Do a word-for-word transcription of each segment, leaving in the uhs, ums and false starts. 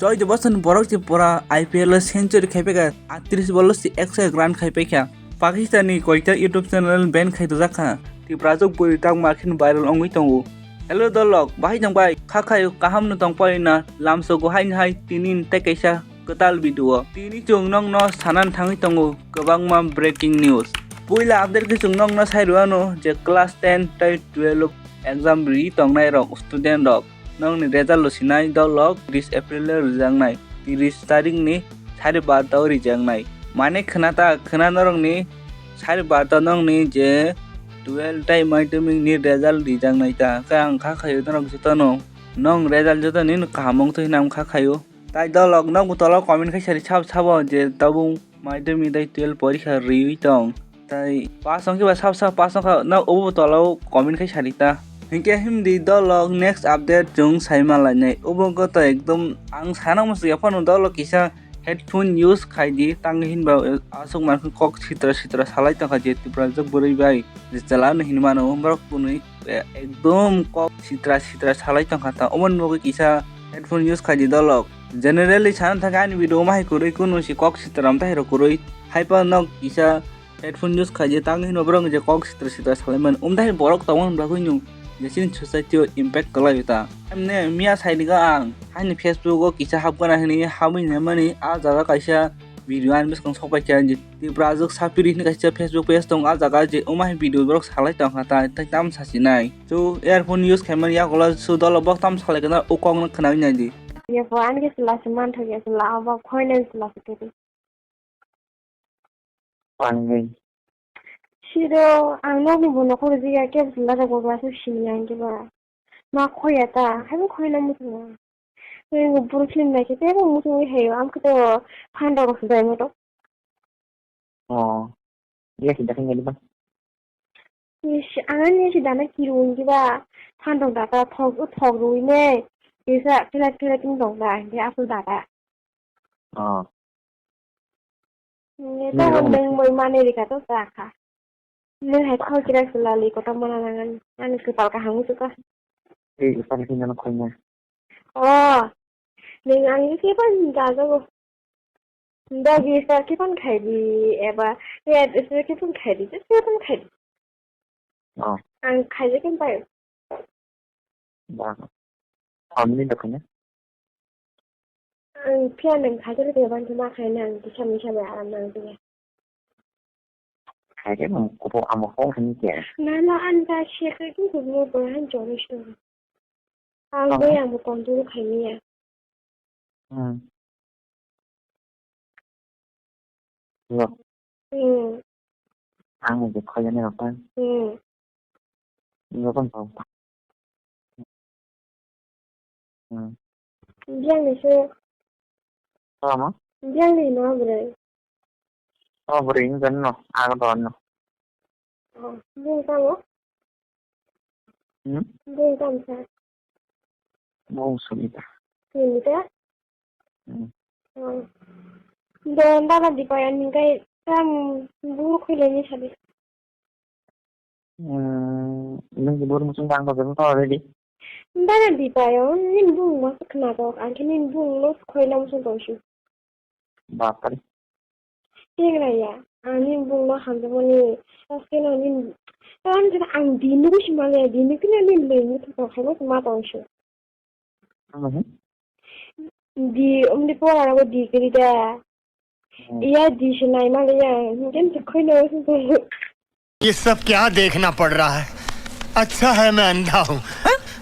Choi de bosoni borok se pura I P L o century khai paikha, atris bolo se ekso ek run khai paikha. Pakistan ni koita YouTube channel ban khai dojak kha. Tiprajwk bwrwi tangma khin viral wngwi tongo. Hello dolok, bahai tong bai? Kha khayo kaham no tong pai na? Lamsogo haini hai tini tei kaisa kwtal video. Tini chwng nokno sanani thangwi tongo kwbangma breaking news. Puila update khe chwng nokno sai rwano je class ten tei twelve exam ri tongnai rok student rok nokni result lo sinai dolok tris April o rijaknai, tris tarik ni sari barta o rijaknai. Mane khna ta khna norokni sari barta nokni je twelve tei madhyamik ni result rijaknai ta. Khe ang kha khayo norok jotono nong result joto ni kaham wngtwi hinwi ang kha khayo. Tai dolok nokbo tolo comment khai sari sabo sabo je tabuk madhyamik tei twelve porikha riwi tong. Tai pass wngkhe ba sabo sabo pass wngkha no obo tolo comment khai sari ta. Hinkhe himdi dolok next update chwng sai malainai. Obo goto ekdom ang sana muchung yaphano dolok kisa headphone use khai di tang hinba aswk mankhe kok sitra sitra salai tongkha je Tiprajwk bwrwi bai je chwla no hinmano borok kwnwi ekdom kok sitra sitra salai tongkha ta. Omoni bagwi kisa headphone use khai di dolok. Generally sana thangkhe ani video o mahai kwrwi kunu si kok sitram tei rw kwrwi. Haiphano kisa headphone use khai je tang hino borok je kok sitra sitra salai man. Umdai borok tongo hwnba kunu je chini society o impact kwlai ta. Emne miya sai diga ang haini Facebook o kisa hapgana hini habwi nemani a jaga kaisa video ani bwskang sok pai kha je Tiprajwk Sapiri hini kaisa Facebook page tong a jaga je omo hai video borok salai tong kha ta tei tam sasinai. So earphone use khaimani yakola so dolo bok tam salai kana o kok no khnawi nai di. Ye po ani ke sila se man thok ye sila abo khoi nai sila se tete. Pangwi. Siro ang nokni bo nokhor jiya ke sila da gogla se sini ang ke ba. Ma khoya ta, hai bo khoina muchungo. Tei bo buro film naikhe tei bo muchungwi hayo, amkhe tei o phan rok se dai moto. Oh. Iya sida khe ngadi ba. Ish, ang ani se dana kiru wngki ba. Phan rok data thok, thok rwi ne. Kisa kila kila ting tong da, hingke asol data. Oh. Nge Nini tamo rok nwng moi manwi rika to chakha. Nwng hai khol kira se lali kotor mana nangan. Ani kwpal kaham wngsuka. Tei kwpal khe nang khoina. Oh. Nwng ang khe ban jajago. Dagi sa khe ban khaidi eba. He address khe ban khaidi. Khe ban khaidi. Oh. Ang khaidi khe bai. Ba. Amni dokane. Ang phiya nang khajar de ban ma khai nang kisa misa bai aram nang de. Khajar mo ko amo ko han ke. Na na an da she ke ku ku mo ko han jori sto. Ang Tama? Bai ang mo kon du khai ni ya. Hmm. Lo. Hmm. Ang je khoi jani rok tan. Hmm. Lo kon tau. Hmm. Biang ni se. Tama? Biang ni no bre. Oh, bwrwi wngkha no, ang dono. Oh, bung tamo? Hmm? Bung tamo sa? Bung Sumita. Sumita? Hmm. Oh. Don dala di payan hingkai tam bung khuileni sadi. Hmm, nung di buru muchung bang kok bang already. Dala di payan, nin bung masuk kena kok, angke nin bung no khuilem sung tong shu. Bapre. Tigra ya, ani bung no hamjak mani, aske no ni, tan jira ang di nugu si male, di nugu kina ni le ni thok hai ma tong shu. Ano he? Di, um di po ara di kiri da. Hmm. Iya di si nai male ya, mungkin se khoi no. ये सब क्या देखना पड़ रहा है? अच्छा है मैं अंधा हूँ।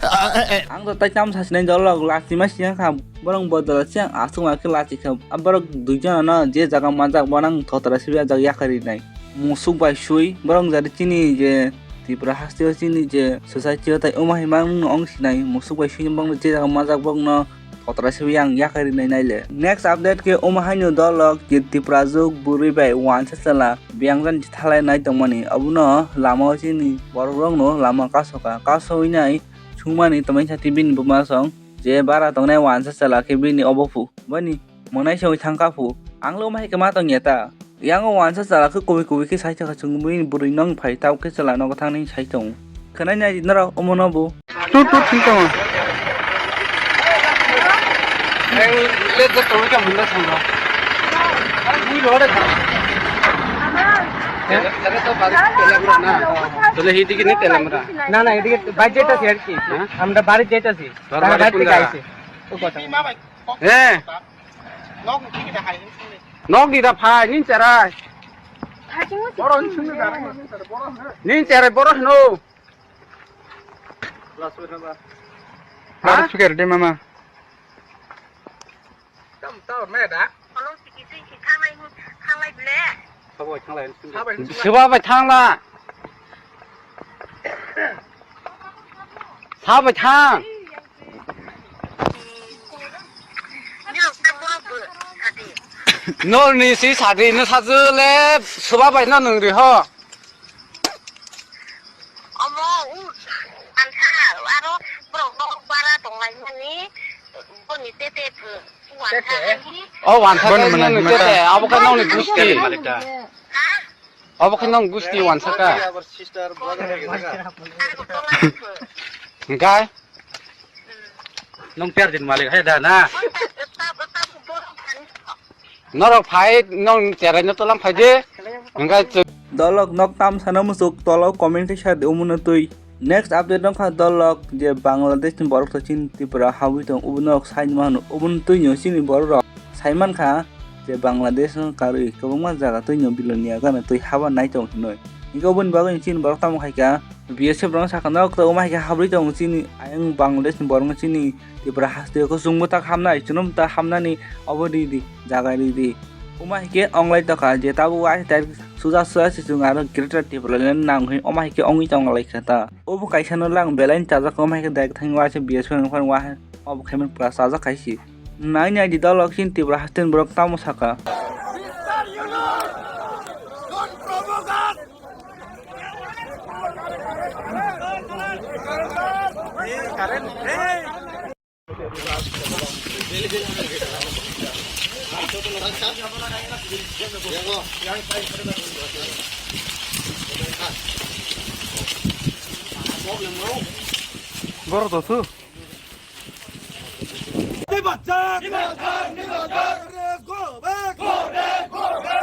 Ang to tai tam sasinai jolok lachima siya kha borok bodol siya aswk ma khe lachi kha borok dui jona no je jaga manjak bo nang thotra sibi jak yakari nai musuk bai sui borok jari chini je Tripura haste o chini je society o tai omo hai mang no ong sinai musuk bai sui bang je jaga manjak bok no Kotora se yang yakarwi nai naile. Next update khe omo haino dolok je Tiprajwk bwrwi bai wansa chwla biyang jani thalai nai tongmani. Obono lama o chini borok rokno lama kasoka. Kasowi nai sungmani tongmani sati bini buma song je bara tongnai wansa chwla khe bini obo phu. Bani mwnai se wng thangkha phu. Ang lo omo hai khe ma tongya ta? Yang o wansa chwla khe kubui kubui khe sai thangkha chwng bini bwrwi nong phai tabuk khe chwla nogo thangni sai tongo. Khwnai nai di norok omo no bo. Tut tut thwi tongo. তাহলে এইদিকে নিয়ে তেলামরা। না, না, এদিকে বাইরে যেতেছি আর কি। হ্যাঁ? আমরা বাড়ির যেতেছি। তোর তারা বাড়ি বাইরে কোন থেকে জায়গা? আইছে। ও কথা। হ্যাঁ। নক দিরা ভাই, নিন চেরাই। নিন চেরাই, বড় হনো। Loudspeaker de mama. Tam, tam, ne da? Soba bai thangla. Sa bai thang. Nor ni si sadi no sa le soba bai no nung ri ho. Omo, u, ansa, aro, borok, borok bara tonglaimani, boni tete pho, wansa ani. O wansa. Boni ka mwnai nang mata. Tete, abo ka nang ni gusti. Ha? Abo ka nang gusti wansa ka. Aro tonglaimani pho. Hingkai? Nung piar din malik hai da na. Norok phai nung cherai no tolam phai de. Hingkai. Dolok nok tam sana musuk tolo comment khe sa de umuno twi. Next update wngkha dolok je Bangladesh ni borok to chini Tripura habwi tong ubo norok sai mano ubo twi no chini borok rok sai mankha je Bangladesh no karwi kwbangma jaga twi no bilonia gana twi haba nai tong hinoi. Hingke oboni bagwi chini borok tamo khaikha. B S F rok sakha nok to wngma hai khe habri tongo chini ayang Bangladesh ni borok no chini Tripura haste o chwngbo tak hamnai chwngno tak hamnani obo ridi jaga ridi wngma hai khe onglai tokha je tabuk waisa tai suja suja se chwng aro Greater Tipraland nang hwnwi wngma hai khe wngwi tonglaikha ta obo kaisa no lang belai chajak wngma hai khe direct thangwi waisa B S F rok phano waha obo khaimani pura chajak khai se nai nai di dolok chini Tripura haste ni borok tamo sakha. Borok to su. Go back! Go back! Go back! Go back! Go back!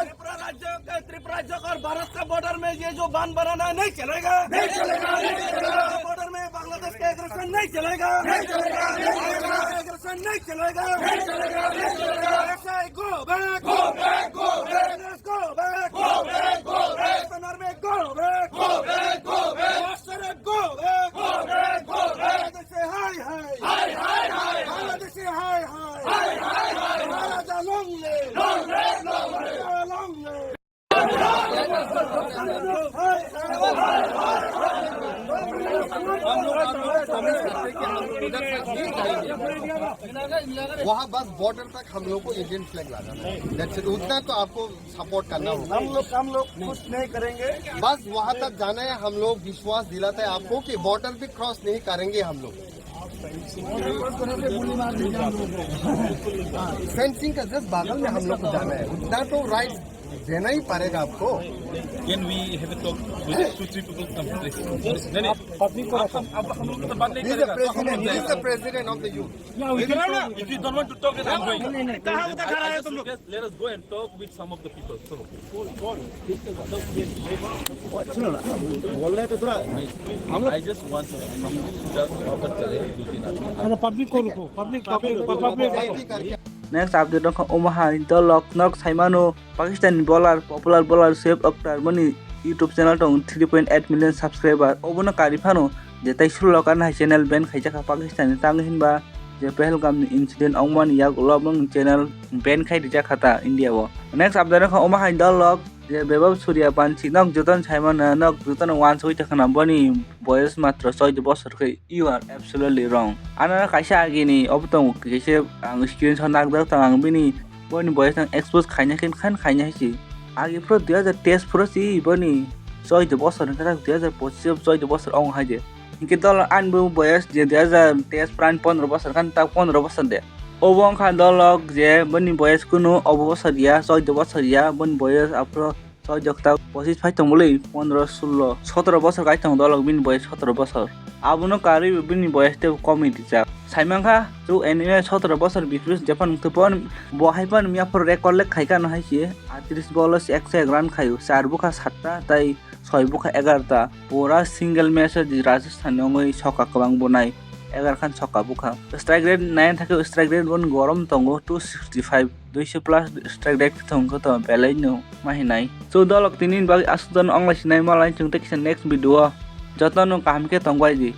Tripura राज्य के, त्रिपुरा राज्य और भारत का बॉर्डर में ये जो बांध बनाना है, नहीं चलेगा, नहीं चलेगा, नहीं चलेगा। बॉर्डर में बांग्लादेश का एग्रेशन नहीं चलेगा, नहीं चलेगा, नहीं चलेगा। एग्रेशन नहीं चलेगा, नहीं चलेगा, नहीं चलेगा। ऐसा है, go back, go back, go back, go back, go back, go back। Kashmir में go back, go back, go back। Master go back, go back, go back। Bangladesh से हाय हाय, हाय हाय हाय, बांग्लादेश से हाय हाय। Maharaja long live! Long live, long live! Maharaja long live! वहाँ बस बॉर्डर तक हम लोग को Indian flag लगाना है। That's it। उतना तो आपको सपोर्ट करना होगा। हम लोग, हम लोग कुछ नहीं करेंगे। बस वहाँ तक जाना है, हम लोग विश्वास दिलाते हैं आपको कि बॉर्डर भी क्रॉस नहीं करेंगे हम लोग। फेंसिंग का जस्ट बगल में हम लोग को जाना है, उतना तो राइट देना ही पड़ेगा आपको। Can we have a talk with two, three people? नहीं, नहीं। पब्लिक को रखो। अब हम लोग तो बात नहीं करेगा, तो हम लोग जाएगा। He's the president of the youth। If you don't want to talk, then I'm going। कहाँ उधर खड़ा है तुम लोग? Let us go and talk with some of the people। सुनो ना, बोल रहे तो थोड़ा। हम लोग I just want to, हम लोग just offer करें दो तीन आदमी। Pablik ko rukho, pablik, pablik, pablik. Next update wngkha omo hai dolok nok saimano Pakistan ni bowler, popular bowler Shoaib Akhtar boni YouTube channel tong three point eight million subscriber. Obono kari phano je tai sulok ano hai channel ban khaijak kha Pakistan ni tangwi hinba je Pahalgam ni incident ongmani yagulo boni channel ban khai rijak kha ta India o. Next update wngkha omo hai dolok je bebak Surya Bansi nok jotono saimano nok jotono wansugwi tongkha na boni boyos matro choido bosor khe. You are absolutely wrong. Ano kaisa agini obo tongo, kaisa ang screenshot nakjak tongo, ang bini boni boyos no expose khaina khe khan khaina hai se. Agi phuru dui hajar teis phuru si boni choido bosor wngkha, dui hajar pochis o choido bosor ong hai de. Hinkhe dol ani bo boyos je dui hajar teis pran pondro bosor khan ta pondro bosor de. Obo wngkha dolok je boni boyos kunu obo bosor ya, choido bosor ya, boni boyos aphuru Soi jokta pochis phai tong bwlwi pondro, sullo, sotoro bosor kai tongo dolok bini boyes sotoro bosor. Abono karwi bo bini boyes tei komi rijak. Saimankha chu anime sotoro bosor biphuru jephanu tubun bo haiphanu miyaphuru record le khaikha no hai se atris bolo se ekso ek run khaio, char bukha satta tai soi bukha egarta. Pura single match o di Rajasthan ni wngwi soka kwbang bunai, egar khan soka bukha. Strike rate nai thakhe strike rate bon gorom tongo two sixty five, duiso plus strike rate thung khe to belai no mahinai. So dolok tini ni bagwi aswk jon onglai sinai malai chwng tei kisa next video o jotono kaham khe tongbai di.